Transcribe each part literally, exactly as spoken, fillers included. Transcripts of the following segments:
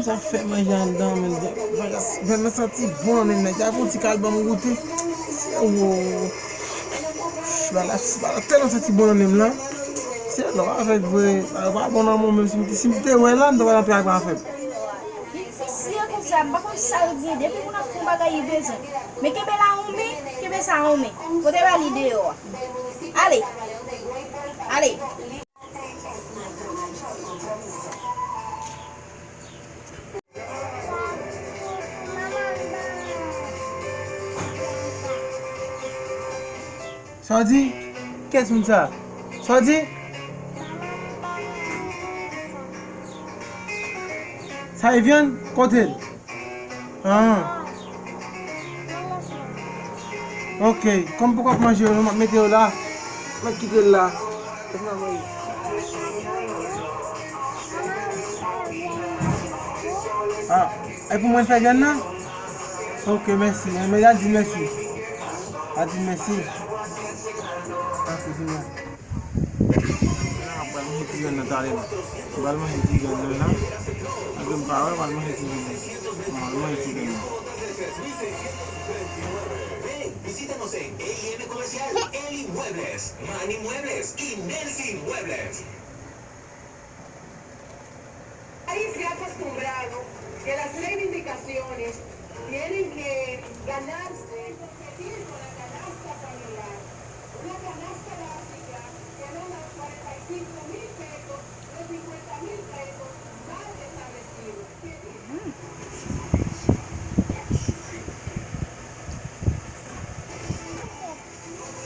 Sa fè manje anndan, men vyann nan santi bon nan men m nan. Gade yon ti kal ban m goute. Se wo. Bala, bala tèlman santi bon nan men m lan. Se lò avèk vre. Bala pa bon nan men m, menm si m te, si m te wè la, m ta pral antre ak avè m. Visye konsa, m pa konn sa l gen. Depi moun ap fè yon bagay, li bezwen. Men kenbe la yon men, kenbe sa yon men. Pote ba li deyò a. Ale. Ale. Sa w di? Kiyès moun sa? Sa w di? Sa Evian? Kote l? Ah. Ok, kòm poko ap manje yo, m ap mete yo la. M ap kite l la. Ah, e pou mwen fè vyann nan? Ok, mèsi. Men, men, al di mèsi. Al di mèsi. Ok, vini. Mwen pral manje ti vyann nan talè la. Mwen pral manje ti vyann nan la. Malgre m pa wè, mwen pral manje ti vyann nan. Mwen pral manje ti vyann nan. Visítanos en E y M Comercial, Eli Muebles, Mani Muebles y Nelsin Muebles. País ya acostumbrado que las reivindicaciones tienen que ganarse, competir con la canasta familiar. Una canasta básica que ronda los cuarenta y cinco mil pesos, los cincuenta mil pesos más establecidos.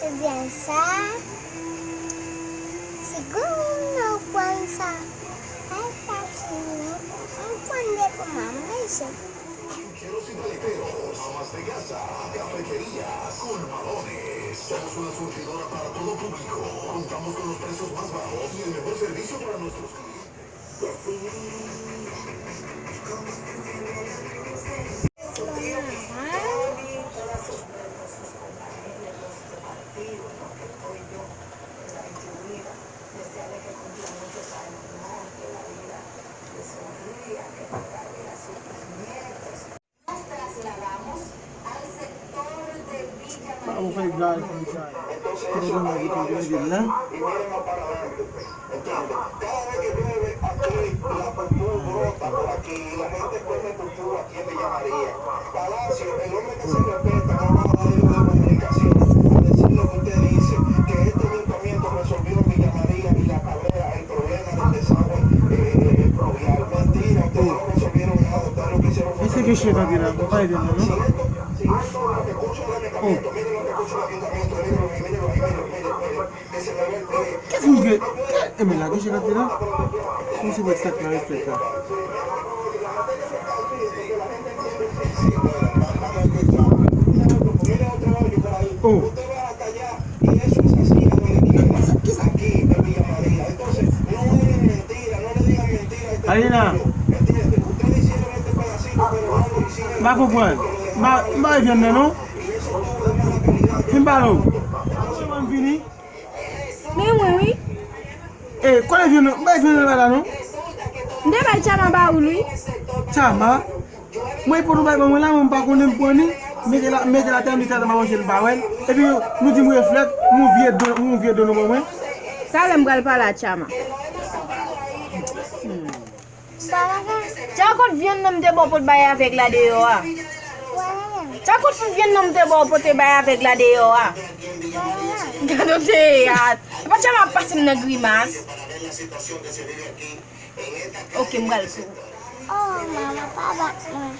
Ebyen sa, si granmoun nan pran sa, ay pati non, m pran de pou mwen, m bezwen. Chucheros y paleteros, amas de casa, cafeterías, colmadones. Somos una surtidora para todo público. Contamos con los precios más bajos y el mejor servicio para nuestros clientes. Ba ou fè gaz konsa. Kote gen mwen ki tonbe vin la? Mesye gen chen tande la, pa ede nou non. Oh. Kès moun gen? Kè, e men la, gen chen tande la. Kòman se mwen ki sa k nan respè sa? Oh. Kisa, kisa? Alina, m pa konprann. M pa, m pa wè vyann nan non. Fin pale w. M vini. Men mwen wi. E, kote vyann nan? M pa wè vyann nan la non. M te bay Tchama ba ou l wi. Tchama? Mwen, pou nou bay ban mwen la, mwen m pa konnen m pran ni. Mete la, mete la tè m di tè m ap manje l, m pa wè l. Epi nou di m reflèks, m yon vye do, m yon vye do nou ban mwen. Talè m pral pale a Tchama. Tchama, kot vyann nan m te ba w pou w t bay avèg la deyò a? Tchama, kot vyann nan m te ba w pou w te bay avèg la deyò a? Gade w teyat. Epa Tchama ap pase m nan grimas. Ok, m pral pou ou. Oh, manman, pa bat mwen.